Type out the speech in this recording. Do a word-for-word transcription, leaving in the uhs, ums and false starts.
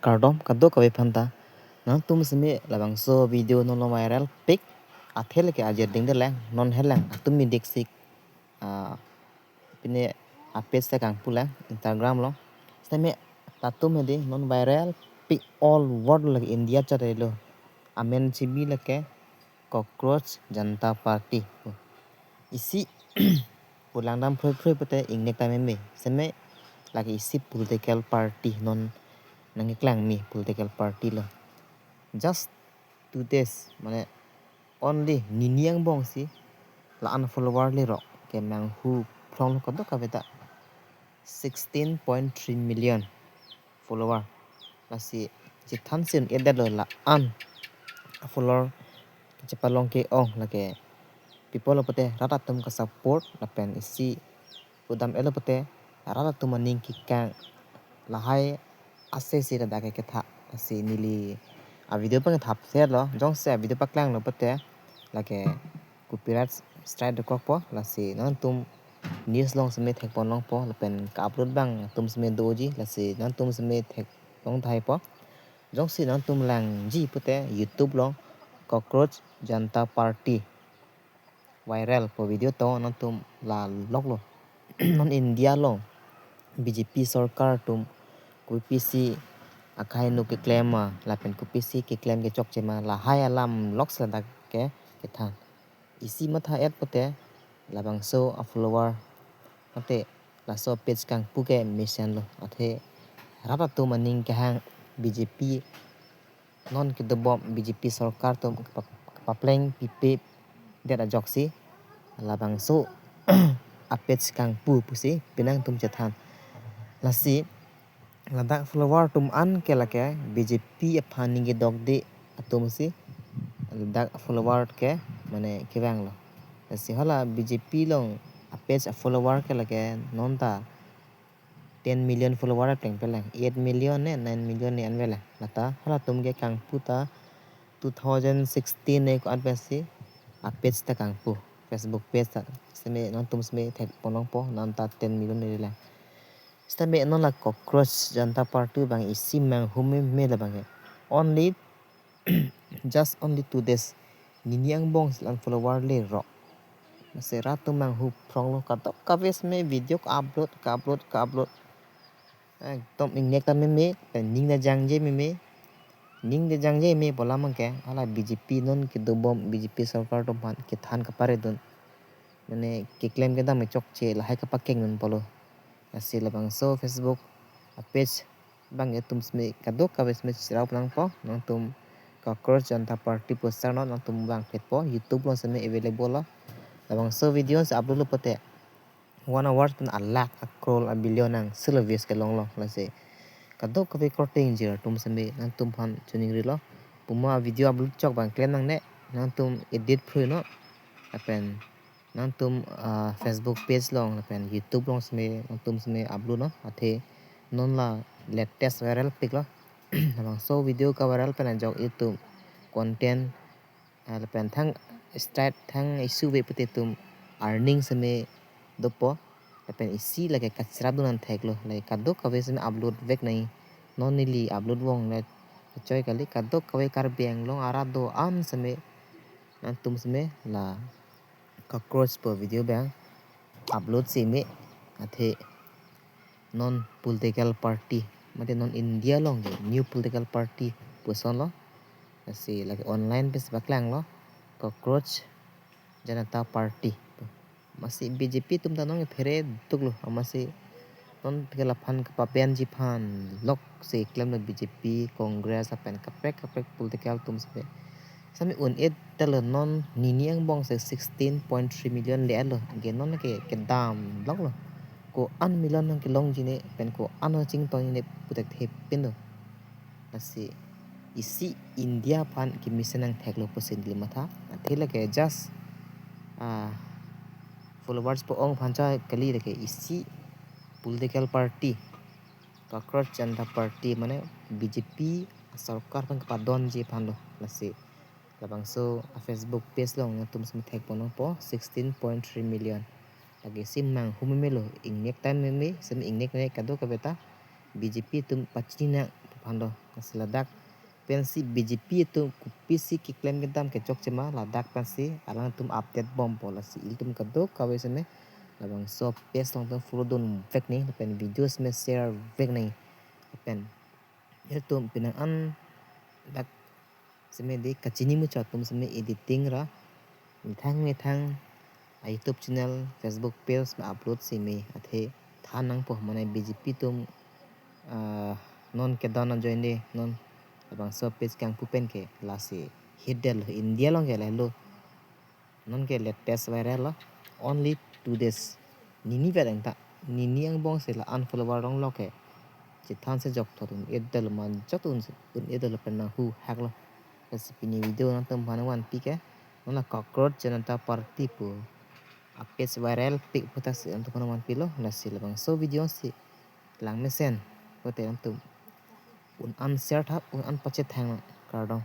Kardom kadokave aphanta. Nangtum seme labangso video non lo viral pik. Athe lake ajir dingde lang, non helang atum mi dik sik. Ah, pine a-page ta kangpu lang Instagram lo. Seme latum hedi non viral pik all world lake India chot lo. Amen chibi lake Cockroach Janta Party. Isi pulang dam phroi phroi pute ingnek ta meme. Seme lake isi political party non nangkeklang mi political party lo. Just two days, mane only nini angbong si la-an follower le rok ke manghu phrong lo kadokave ta sixteen point three million follower. Lasi chethan si un-edetlo la-an follower chepalong ke-ong lake people lo pute rat atum ka-support lapen isi pudam-etlo pute rat atum aning kekang lahai ase si ladak ke ketha. Lasi neli a-video pangthap se lo, jongsi a-video paklanglo pute lake copyright strike dokokpo. Lasi nangtum news long seme thekpon longpo lapen ka-upload abang atum seme doji, lasi nangtum seme theklong tahaipo. Jongsi nangtum langji pute YouTube long Cockroach Janta Party viral pu video to nangtum la loklo. Non India lo B J P sorkar atum kopisi akhai nu keklem ma lapen kopisi keklem kechokche ma lahai alam lok si ladak ke kethan. Isi matha-et pute labangso a-follower mate laso page kangpu ke mesenlo. Athe rat atum aning kehang B J P non kedobom B J P sorkar atum kepap-, kepapleng pipedet ajoksi labangso a-page kangpu pusi penang atum chethan. Lasi ladak follower atum an ke lake B J P aphan ning kedokde atum si ladak follower ke mane kevanglo. Lasi hala B J P long a-page a-follower ke lake non ta ten million follower plengpe lang, eight million ne nine million ne anve lang. Lata halatum ke kangpu ta two thousand sixteen ne ko-an pensi a-page ta kangpu, Facebook page ta. Seme nangtum seme thekpon longpo, non ta ten million ne lang. Sitame non la Cockroach Janta Party abang isi manghu meme labang ke. Only just only two days, nini angbong si la-an follower le rok. Mase rat atum manghu phrong lo kadokave seme video ka-upload, ka-upload, ka-upload. Ekdom ingnek ta meme, pen ning ta jangje meme. Ning ta jangje meme pu alam ke hala B J P non kedobom B J P sorkar atum aphan kethan kaparedun. Mane keklem kedam kechokche lahai kapakengdun pulo. Lasi labangso Facebook a-page abang atum seme kadokave seme cherap nangpo, nangtum Cockroach Janta Party poster non nangtum vangphetpo, YouTube long seme available lo. Labangso video si upload lo pute one hour pen a lakh, a crore, a billion nang silo views kelong lo. Lasi kadokave korte ingjir atum seme nangtum aphan choningrilo. Puma video upload chok abang klem nangne, nangtum edit phroi non. Lapen nangtum, ah, Facebook page long lapen YouTube long seme nangtum seme upload non. Athe non la latest viral pik lo. Labangso video ka-viral pen ajok itum content, ah, lapen thang strike thang issue ave pute itum earning seme dopo. Lapen isi lake kacherapdun an theklo, lake kadokave seme upload vek nai. Non neli upload vong le choi kali, kadokave Karbi Anglong arat do-an seme nangtum seme la Cockroach pu video abang upload si me. Athe non political party mate non India long ke new political party puson lo. Lasi lake online pen si paklanglo, Cockroach Janata Party. Masi B J P atum ta non phere tuklo, masi non ke laphan kapabenji aphan lok si klemlo B J P, Congress lapen kaprek kaprek political atum seme. Sitame un-edetlo non nini angbong si sixteen point three million le-etlo. Anke non ke kedam loklo. Ko-an million nangkelongji ne pen ko-an nangchingtonji ne pu thekthe pinlo. Lasi isi India aphan kemesen nangtheklo pusi neli matha. Athe lake just, ah, followers pu-ong aphan choi kali, lake isi political party, Cockroach Janta Party, mane B J P sorkar aphan kepadonji aphan lo. Lasi labangso a-Facebook page long nangtum seme thekpon longpo, sixteen point three million. Lake isi manghu meme lo, ingnek ta meme, seme ingnek ne kadokave ta B J P atum pachini nang aphan do. Lasi ladak pensi B J P atum kopisi keklem kedam kechokche ma, ladak pensi alangtum update bompo. Lasi ilitum kadokave seme labangso page along tum follow dunvek nang, lapen video seme share vek nang, lapen ilitum penang an dak seme dei kachini muchot atum seme editing ra methang methang a YouTube channel, Facebook page ma upload seme athe than nangpo, mane B J P atum, ah, non kedon ajoine non labangso page kangpu pen ke lasi hit detlo, India along ke lahelo. Non ke latest viral lo, only two days. Nini vet ang ta, nini angbong si la-an follower rong lo ke chethan se jok thot un-edetlo, manjot un, un-edetlo, penang hu hak lo. Lasi pini video nangtum aphan vanpi ke, non la Cockroach Janata Party pu a page viral pik puthot si nangtum aphan vanpilo. Lasi labangso video si lang mesen pulote nangtum un-an share tha, un-an pachethang nang, kardom.